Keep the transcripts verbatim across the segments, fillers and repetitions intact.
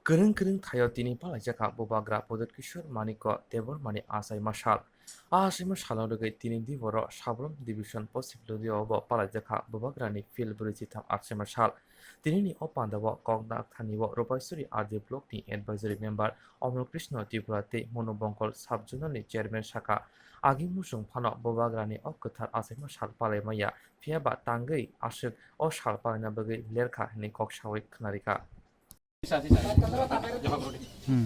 Kwrwng kwrwng thaio tini palaijakha Bubagra Pradyut Kishore Manikya Debbarmani achaima sal. A achaima salno rwgwi tini Diboro Sabrum Division Poschim Ludiao bo palaijakha Bubagrani Phil brwi chitham achaima sal. Tinini o pandao kok dak thani o Rupaisuri R D block ni advisory member Omol Krishna Tripura tei Monu Bongkol sub zonal ni chairman sakha. Agi muchung phano Bubagrani o kwthar achaima sal palai maya, phiya ba tangwi aswk o sal palaina bagwi lerkha hwnwi kok sawi khwnarikha. Hmm.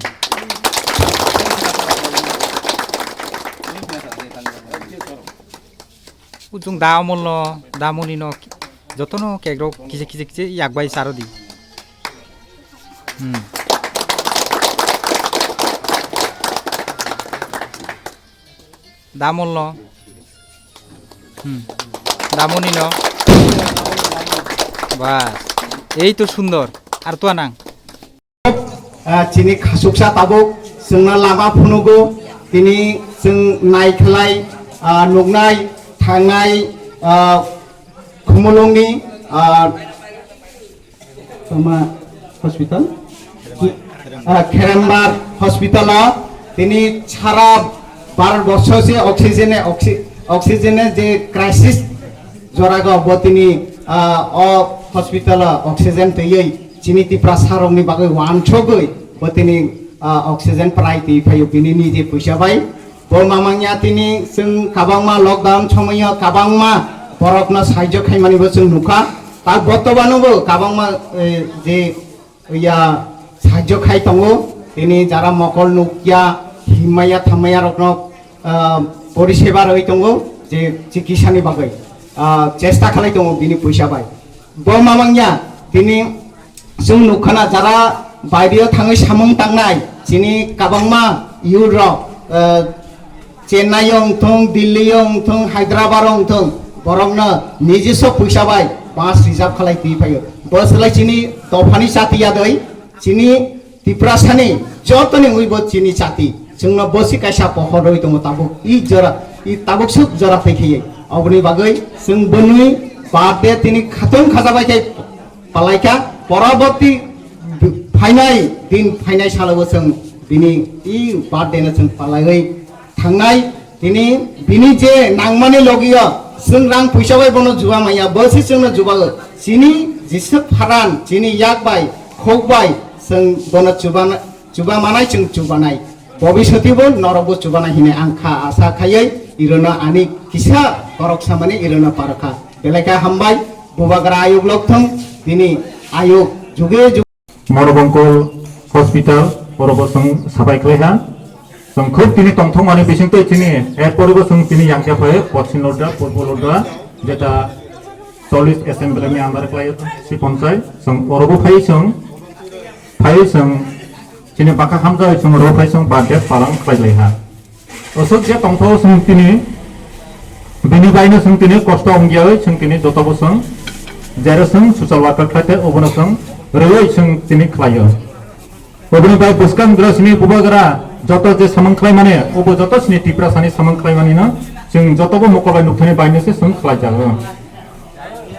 Ujung da Omolno, da Monino, jotono kekrok kisa kisa kisa yak bai charo di. Hmm. Da Omolno. Hmm. Da Monino. Bas. Ei to sundor. Ar to anang. Ah, chini khasuksa tabuk chwngno lama phunugo, tini chwng naikhlai, ah, nuknai, thangnai, ah, Khumulwngni, ah, tama hospital? Ah, Kherembar hospital o tini sara Bharat borso se oxygen, oxy-, oxygen je crisis jorago bo tini, ah, o hospital o oxygen twiwi chini Tiprasa rokni bagwi wansugwi bo tini, ah, oxygen prai twi phaio bini niji puisa bai. Bo mamangya tini chwng kabangma lockdown somoyo kabangma borokno sahajyo khaimani bo chwng nukha. Ta bottobano bo kabangma, eh, je ya sahajyo khai tongo. Tini jara mokol nukya, himmaya thammaya rokno, ah, poriseba rwi tongo, je chikisani bagwi, ah, chesta khalai tongo bini puisa bai. Bo mamangya tini chwng nukha na jara baireo thangwi samung tangnai chini kabangma youth rok, ah, Chennai o wngthung, Delhi o wngthung, Hyderabad o wngthung, borokno nijiso puisa bai bus reserve khalai twi phaio. Bo slai chini dophani chati yadoi, chini Tiprasani jotoni wngwi bo chini chati. Chwngno bosi kaisa pohor rwi tongo tabuk. I jora, i tabuk suk jora tei khaiye. Oboni bagwi chwng bwnwi birthday tini khatung khajabai khe palaikha. Poroborti phainai din phainai salo bo chwng bini i birthday no chwng palaiwi thangnai. Tini bini je nangmani logiyo chwng rang puisa bai bono juba maya, bo se chwngno jubago. Chini jiswk pharan, chini yak bai, khok bai chwng bono chubana, chuba manai chwng chubanai. Bobiswtio bo norok bo chubanai hinwi ang kha asa khaiwi irono ani kisa korok samani irono parokha. Belai kha hambai, Bubagra ayuk lokthung, tini ayuk juge juge. Monobongkol Hospital, oro bo chwng sabai khlai ha. Chwng khub tini tongthokmani bisingtwi chini, er pore bo chwng tini yangsa phai, Poschim Lodda, Purbo Lodda, jeta chollish assembly ni under khlai si ponchai, chwng oro bo phai chwng, phai chwng, chini bwkha hamjai chwng oro phai chwng birthday palan khlai lai ha. Aswk je tongthok chwng tini, bini baino chwng tini kosto wngya oi chwng tini joto bo chwng, jero chwng social worker khlai te obono chwng rwui chwng tini khlaio. Oboni bai bwskang dra sini Bubagra joto je samung khlai mani, obo joto sini Tiprasani samung khlai mani no chwng joto bo mokol bai nukthani baino se chwng khlai jago.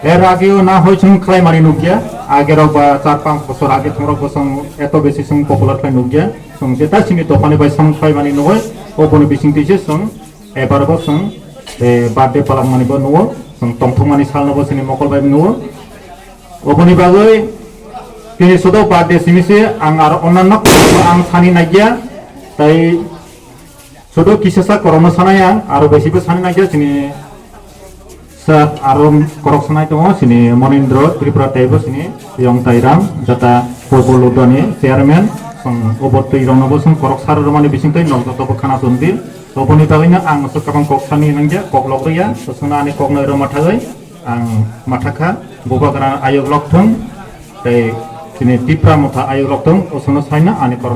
Er ageo na hoi chwng khlai mani nukya, agerok ba char panch bosor age thongrok bo chwng eto besi chwng popular khlai nukya. Chwng jeta chini dophani bai samung khlai mani nugwi, oboni bisingtwi se chwng ebar bo chwng, eh, birthday palak mani bo nugo, chwng tongthok mani salno bo chini mokol bai nugo. Oboni bagwi tini sodo birthday simi se ang aro onnanno ang sani naiya, tai Sudu kisasa korokno sanai ang, aro besibo sanai nangya chini sir, aro korok sanai tongo chini Monindro Tripura teibo chini Yong Tairam, jata Purbo Lodani chairman, chwng obo twi rokno bo chwng korok sar rwmani bisingtwi nok joto bo khana chumdi. Oboni bagwino ang aswk kwbang kok sani nangya, kok lok rwya, aswkno ani kokno rwma thagwi ang mathakha, Bubagra ayuk lokthung, tei chini Tipra motha ayuk lokthung, aswkno saina ani korok